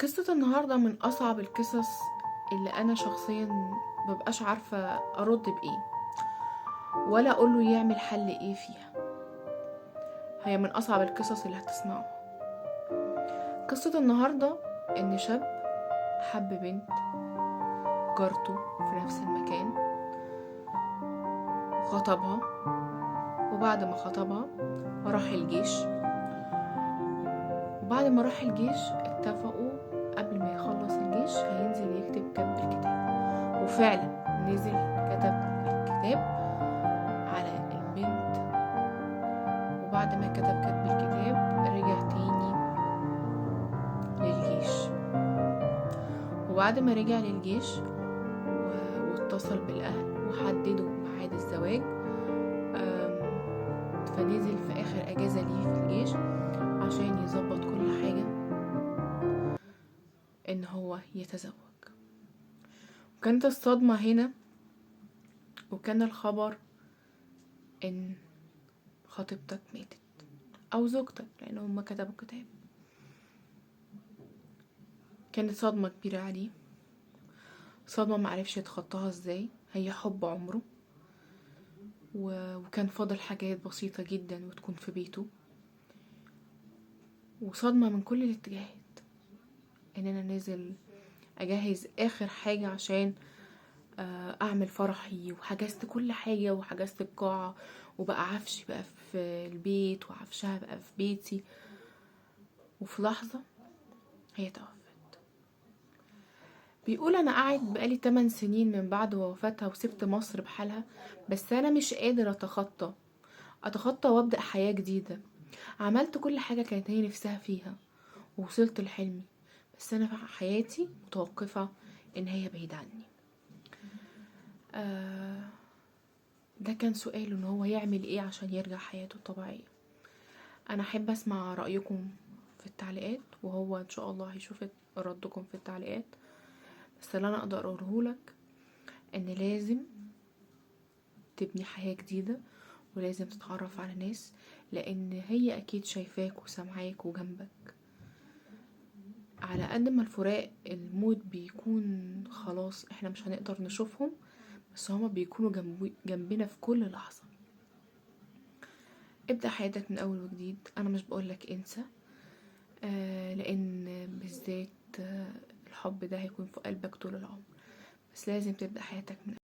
قصة النهاردة من أصعب القصص اللي أنا شخصيا مبقاش عارفة أرد بإيه ولا أقوله يعمل حل إيه فيها. هي من أصعب القصص اللي هتسمعوها. قصة النهاردة إن شاب حب بنت جارته في نفس المكان وخطبها، وبعد ما خطبها راح الجيش، وبعد ما راح الجيش اتفقوا قبل ما يخلص الجيش هينزل يكتب كتب الكتاب، وفعلا نزل كتب الكتاب على البنت. وبعد ما كتب كتب الكتاب رجع تاني للجيش، وبعد ما رجع للجيش واتصل بالأهل وحددوا ميعاد الزواج. فنزل في آخر أجازة ليه في الجيش عشان يظبط كل حاجة إن هو يتزوج. وكانت الصدمة هنا، وكان الخبر إن خطيبتك ماتت أو زوجتك، لأن هما كتبوا كتاب. كانت صدمة كبيرة عليه، صدمة معرفش يتخطاها ازاي. هي حب عمره، وكان فاضل حاجات بسيطة جدا وتكون في بيته، وصدمة من كل الاتجاهات. ان انا نازل اجهز اخر حاجة عشان اعمل فرحي، وحجزت كل حاجة وحجزت القاعة، وبقى عفشي بقى في البيت وعفشها بقى في بيتي، وفي لحظة هي توفت. بيقول انا قاعد بقالي 8 سنين من بعد وفاتها وسبت مصر بحالها، بس انا مش قادر اتخطى وابدأ حياة جديدة. عملت كل حاجة كانت هي نفسها فيها ووصلت لحلمي، بس انا حياتي متوقفة ان هي بعيدة عني. ده كان سؤاله، ان هو يعمل ايه عشان يرجع حياته الطبيعية. انا احب اسمع رأيكم في التعليقات، وهو ان شاء الله هيشوف ردكم في التعليقات. بس اللي انا اقدر اقوله لك ان لازم تبني حياة جديدة، ولازم تتعرف على ناس، لان هي اكيد شايفاك وسامعاك وجنبك. على قد ما الفراق الموت بيكون خلاص احنا مش هنقدر نشوفهم، بس هما بيكونوا جنبنا في كل لحظة. ابدأ حياتك من اول وجديد. انا مش بقولك انسى، لان بالذات الحب ده هيكون في قلبك طول العمر، بس لازم تبدأ حياتك من